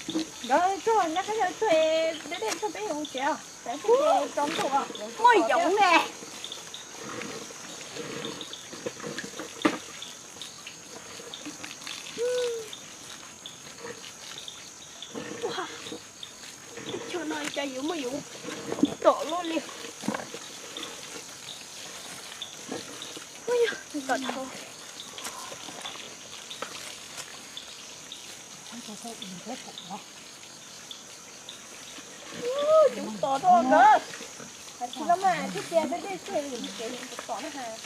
Nkawd tuaj nyob qab yawg tuaj, deb deb tuaj peb yuav mus tsev os, txog ntuj. Muaj yoov ne. Teb chaws no cas yuav muaj yoov tom luaj li. Tom dhau. Cov tom dhau nkawd. Hais tsis los mas twb tias deb deb tuaj, cov tom na has.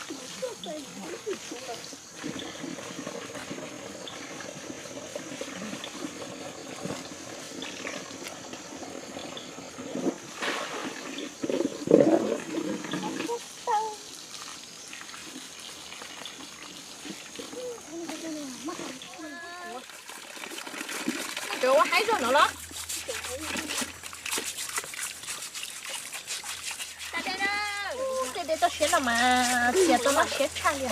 Ua haib zog no los. Tej dej toj siab no mas txias tau noj siab tshaj li.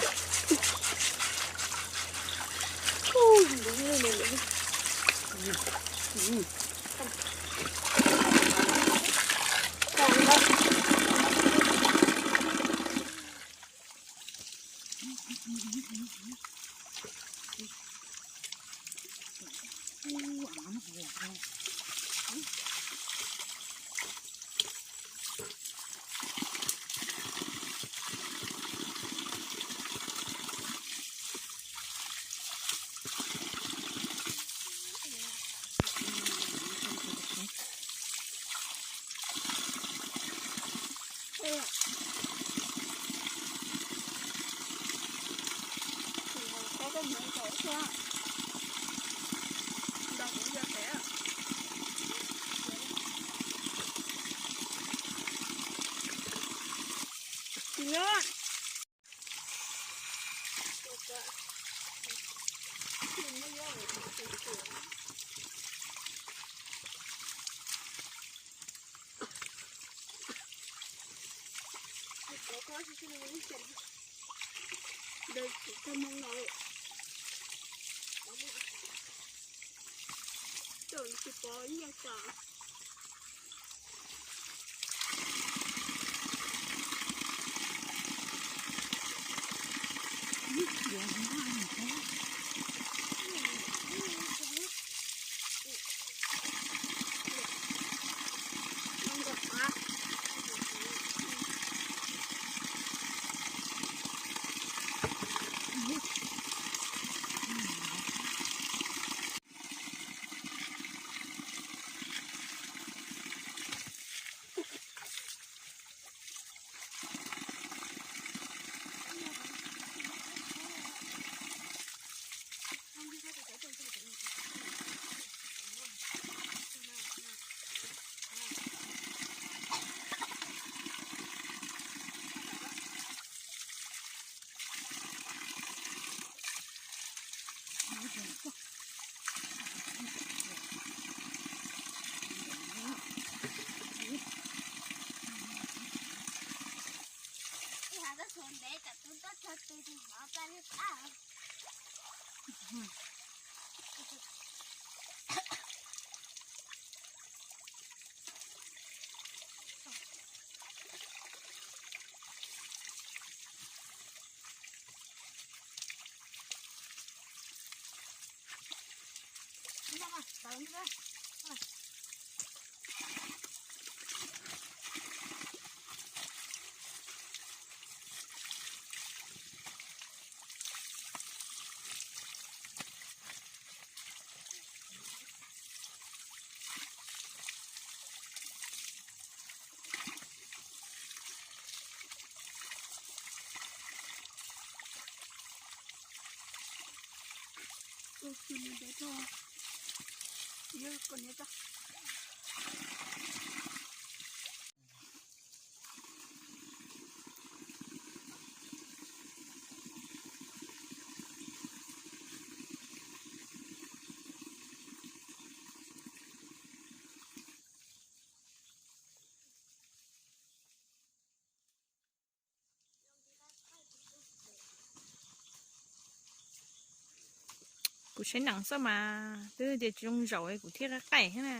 Kuv saib nees xwb mas twb tias tsis zoo zaum kuv thiaj qaij qaij thiab na.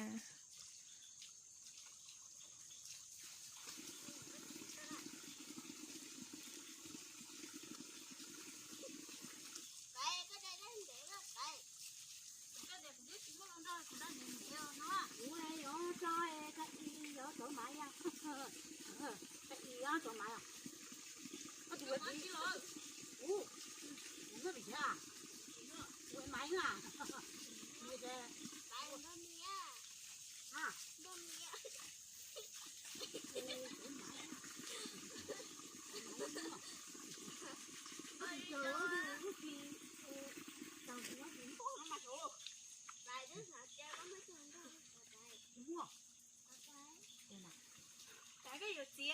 Koj yuav txiav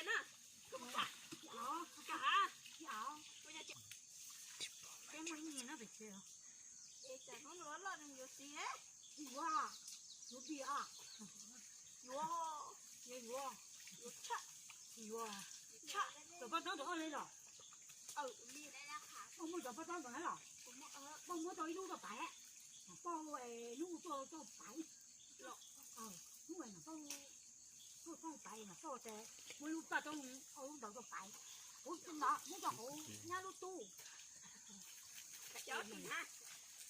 na. Koj kam. Koj yuav txiav. Yuav, yuav, yuav tshaj, yuav tshaj. Cov paj toob cov oj li los? Koj muaj cov paj toob ntawd los? Koj muab tau ib lub rau paiv, paj hnub tuaj rau paiv. Hnub no paj, paj paiv no paj tes muab lub paj toob ob lub ntawd rau paiv. Kuv tus no muab rau hauv nyab lub tub.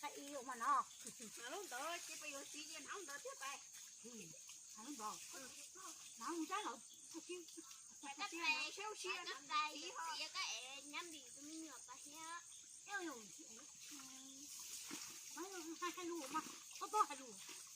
Qa i ua mas no. Lub ntawd ces peb yuav txiv ces hnav lub ntawd thiab pais. Hnav lub ntawd, hnav mus sab lawm. Saib ua si, nyab ntim tus me nyuam pas thiab. Hais lus mas, koj paub hais lus.